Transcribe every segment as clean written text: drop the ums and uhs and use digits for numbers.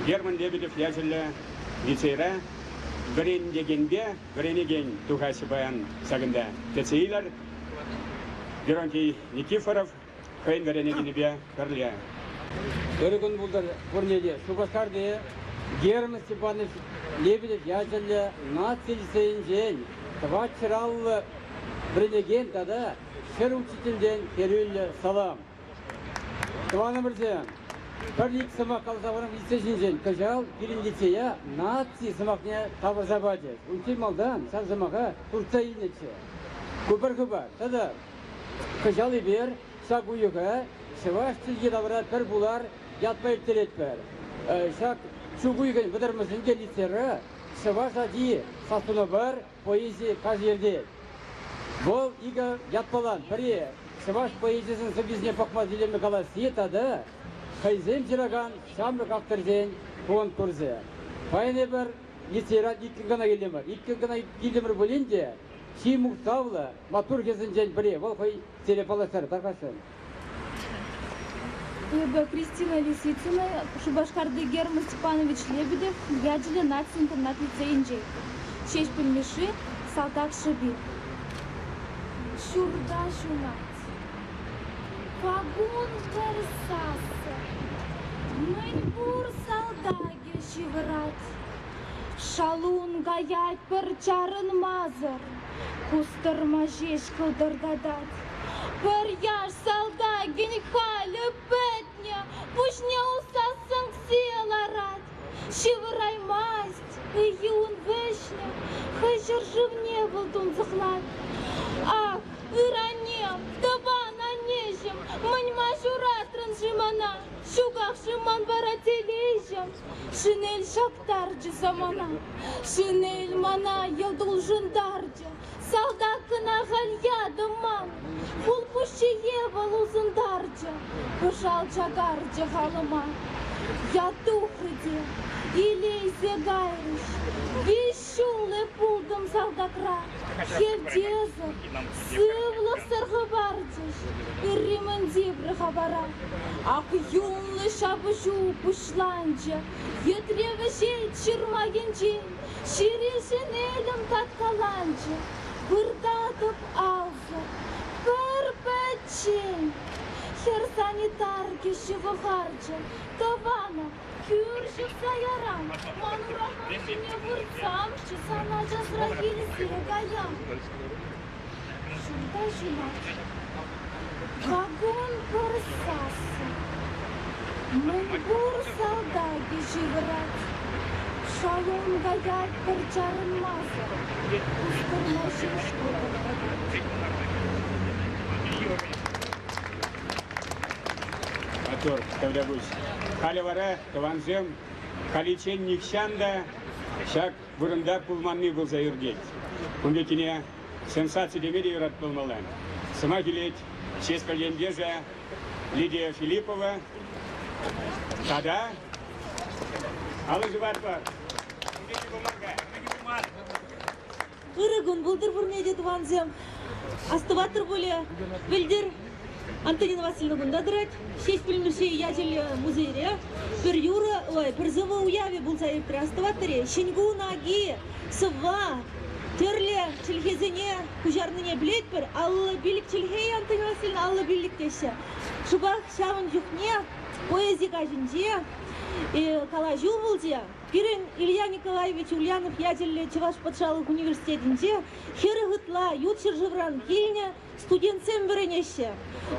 Герман Лебедев ячӗллӗ лицейра вӗрентекенпе вӗренекен тухаҫҫӗ паян ҫакӑнта. Кӗтсе илӗр. Геронтий Никифоров хӑйӗн вӗренекенӗпе пӗрле. Ырӑ кун пултӑр пурне те. Шупашкарти Герман Степанович Лебедев ячӗллӗ наци лицейӗнчен тӑватҫӗр вӗренекен тата хӗр учительтен хӗрӳллӗ салам. Тӑванӑмӑрсем, пӗр-ик сӑмах каласа хурам лицей ҫинчен. Кӑҫал пирӗн лицея наци сӑмахне тавӑрса пачӗҫ. Унччен малтан ҫав сӑмаха туртса илнӗччӗ. Ку пӗр хыпар. Тата кӑҫал эпир ҫак уйӑха чӑваш чӗлхи тавра пӗр пулар ятпа ирттеретпӗр. Ҫак чӳк уйӑхӗн вӑтӑрмӗшӗнче лицейра чӑваш ачи сассунӑпӑр поэзи каҫӗ иртет. Вӑл икӗ ятпалан. Пӗри чӑваш поэзийӗсен сӑввисене пӑхма илемлӗ каласси тата хӑйсем ҫыракан ҫамрӑк авторсен конкурсӗ. Паян эпир лицейра иккӗн кӑна килтӗмӗр. Иккӗн кӑна килтӗмӗр пулин те чи мухтавлӑ маттур хӗрсенчен пӗри вӑл хӑй сире паллаштарӗ тархасшӑн. Эпӗ Кристина Лисицына, Шупашкарти Герман Степанович Лебедев ячӗллӗ наци интернат лицейӗнче. Ҫеҫпӗл Мишши «Салтак шӑпи». Ҫурта ҫунать. Вакун пӗр сасӑ. Мӗнпур салтакӗ ҫывӑрать. Шалун каять пӗр чарӑнмасӑр, кустӑрма ҫеҫ кӑлтӑртатать. Пӗр яш салтакӗн халӗ пӗтнӗ, пуҫне усса сӑнксе ларать. Ҫывӑраймасть, ыйхи ун вӗҫнӗ, хӑй ҫӗршывне вӑл тунсӑхлать. Ах, ыр аннем, тӑван аннеҫӗм, мӗн-ма ҫуратрӑн-ши мана? Ҫуках-ши ман вара телейҫӗм? Шинель ҫаптарчӗ самана, Шинель мана йӑлт улшӑнтарчӗ. Салтак кӑна халь ятӑм ман, Хул пуҫҫие вӑл усӑнтарчӗ, Пӑшал чакарчӗ халӑма. Ят тухрӗ те, илейсе кайрӗҫ. Виҫ ҫул эп пултӑм салтакра, Хевтесӗр, сывлӑхсӑр хӑпарчӗҫ. Ырри мӗн тиврӗ-ха вара? Ак юнлӑ ҫапӑҫу пуҫланчӗ. Йӗтре вӗҫет ҫырма енчен, ҫире шинелӗм таткаланчӗ. Выртатӑп алсӑр, пӗр-пӗччен. Хӗр санитарки ҫывӑхарчӗ. Тӑванӑм, кӳр ҫыхса ярам, ман урапа ҫине выртсамччӗ, сана часрах илсе каям. Ҫурта ҫунать. Вакун пӗр сасӑ. Мӗнпур салтакӗ ҫывӑрать. Шалун каять пӗр чарӑнмасӑр. Кустӑрма ҫеҫ кӑтӑртатать. Маттур, Тавтапуҫ. Халӗ вара, тӑвансем, халиччен нихҫан та ҫак вырӑнта пулманни пулса иртет. Ун пеккине сенсаци теме те юрать пулмалла. Сӑмах илет Ҫеҫпӗл ентешӗ Лидия Филиппова тата алӑ ҫупатпӑр. Ырӑ кун пултӑр пурне те, тӑвансем. Астӑватӑр пулӗ, пӗлтӗр Антонина Васильевна кунта тӑрать. Ҫеҫпӗл Мишши ячӗллӗ музейре пӗр юрӑ, ой, пӗр сӑвӑ уявӗ пулса иртрӗ. Астӑватӑр-и? Ҫӗн кун аки сӑвва тӗрлӗ чӗлхесене куҫарнине пӗлетпӗр. 55 чӗлхе Антонина Васильевна 55 теҫҫӗ. Шӑпах ҫавӑн чухне поэзи каҫӗнче калаҫу пулчӗ. Пирӗн Илья Николаевич Ульянов ячӗллӗ Чӑваш патшалӑх университетӗнче 40 ытла ют ҫӗршывран килнӗ студентсем вӗренеҫҫӗ.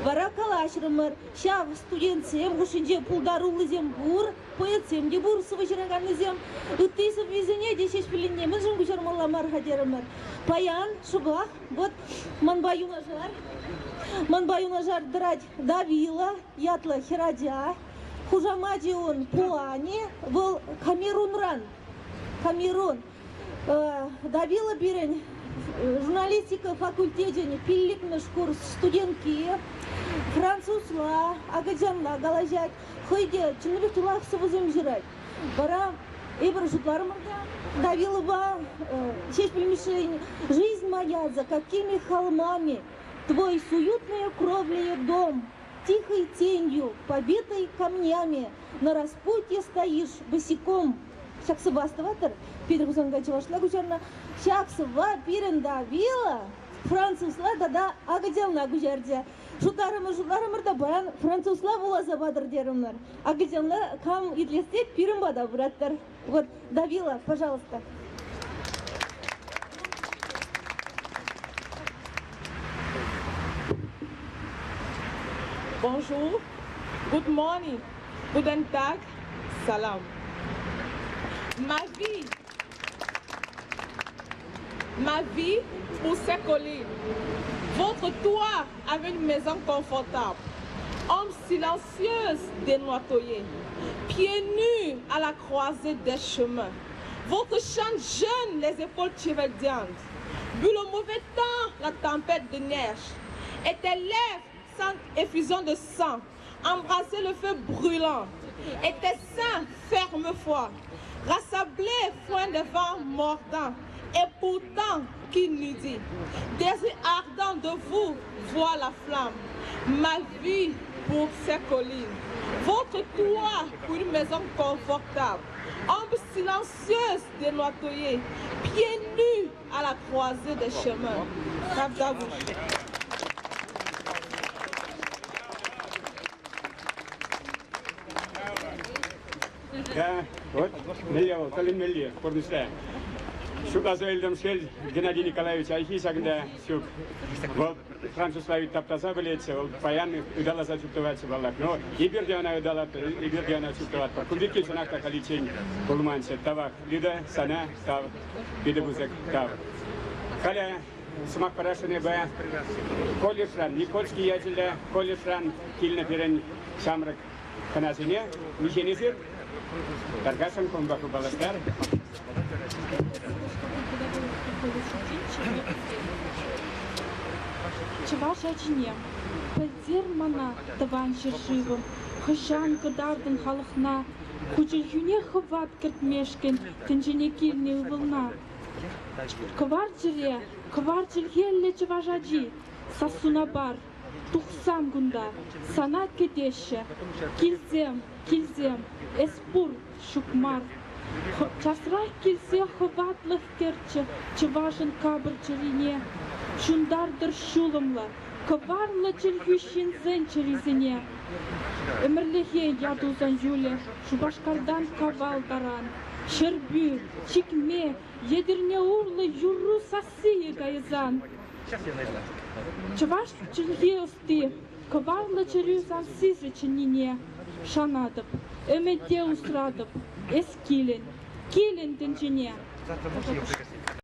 Вара калаҫрӑмӑр, ҫав студентсем хушшинче пултаруллисем пур, поэтсем те пур, сӑвӑ ҫыраканнисем. Ытти сӑввисене те Ҫеҫпӗлӗнне мӗншӗн куҫармалла мар-ха терӗмӗр. Паян шӑпах вот манпа юнашар, манпа юнашар тӑрать Давила ятлӑ хӗрача. Хушамачӗ ун Пуани, вӑл Камерунран. Камерун. Давила пирӗн журналистика факультечӗн пиллӗкмӗш курс студентки. Французла, акӑлчанла калаҫать. Хӑй те чӑннипех те лайӑх сӑвӑсем ҫырать. Вара эпир шутларӑмӑр та Давилӑпа Ҫеҫпӗл Мишшин «Жизнь моя за какими холмами, твой суютную кровлею дом» Тихой тенью, побитой камнями, на распутье стоишь босиком. Ҫак сӑвва астӑватӑр? Петӗр Хусанкай чӑвашла куҫарнӑ. Ҫак сӑвва пирӗн Давила французла тата акӑлчанла куҫарчӗ. Шутларӑмӑр, шутларӑмӑр та паян французла вуласа патӑр терӗмӗр. Акӑлчанла кам итлес тет, пирӗн пата пыраттӑр. Вот, Давила, пожалуйста. Bonjour, good morning, guten Tag, salam. Ma vie, ma vie pour ces collines. Votre toit avait une maison confortable. Homme silencieuse dénoyauté, pieds nus à la croisée des chemins. Votre chant jeune, les épaules chevalières. Bu le mauvais temps, la tempête de neige. Et tes lèvres sans effusion de sang, embrasser le feu brûlant. Et tes seins ferme foi, rassablés foin de vent mordant. Et pourtant, qui nous dit, désir ardent de vous, voit la flamme. Ma vie pour ces collines, votre toit pour une maison confortable, ombre silencieuse dénoyauté, pieds nus à la croisée des chemins. Tavtavouch. Да, вот, мӗнле вӑл, тӗлӗнмелле пурнӑҫра. Шутласа илтӗм, шел, Геннадий Николаевич Айхи ҫакӑнта ҫук. Вӑл французла таптаса пӗлетчӗ, вӑл паян ыталаса чуптӑватчӗ паллах. Но эпир те ӑна ыталатпӑр, эпир те ӑна чуптӑватпӑр. Кун пекки чӑнах та халиччен пулманччӗ. Тавах, Лида, сана тав, питӗ пысӑк тав. Халӗ сӑмах парасшӑн эпӗ колледжран, Никольский ячӗллӗ колледжран килнӗ пирӗн ҫамрӑк хӑнасене. Миҫен эсир? Тархасшӑн кунпа хыпалаштар. Чӑваш ачине пӗлтер мана, тӑван ҫӗршывӑм, хӑҫан кӑтартӑн халӑхна, ку чӗлхӳне хӑват кӗртмешкӗн тӗнчене килнӗ ывӑлна. Кӑвар чӗре, кӑвар чӗлхеллӗ чӑваш ачи, сассуна пар, тухсам кунта, сана кӗтеҫҫӗ. Килсем, килсем, эс пур, ҫук мар. Часрах килсе хӑватлӑх кӗртчӗ чӑвашӑн капӑр чӗрине, ҫунтартӑр ҫулӑмлӑ, кӑварлӑ чӗлхӳ ҫынсен чӗрисене. Ӗмӗрлӗхе ятусан юлӗ Шупашкартан Кавал таран. Ҫӗрпӳ, Чикме, Етӗрне урлӑ юрру сассийӗ кайсан. Чӑваш чӗлхи ӑсти, кӑварлӑ чӗрӳ сассисӗ чӗннине шанатӑп, ӗмӗте усратӑп, эс килӗн, килӗн тӗнчене.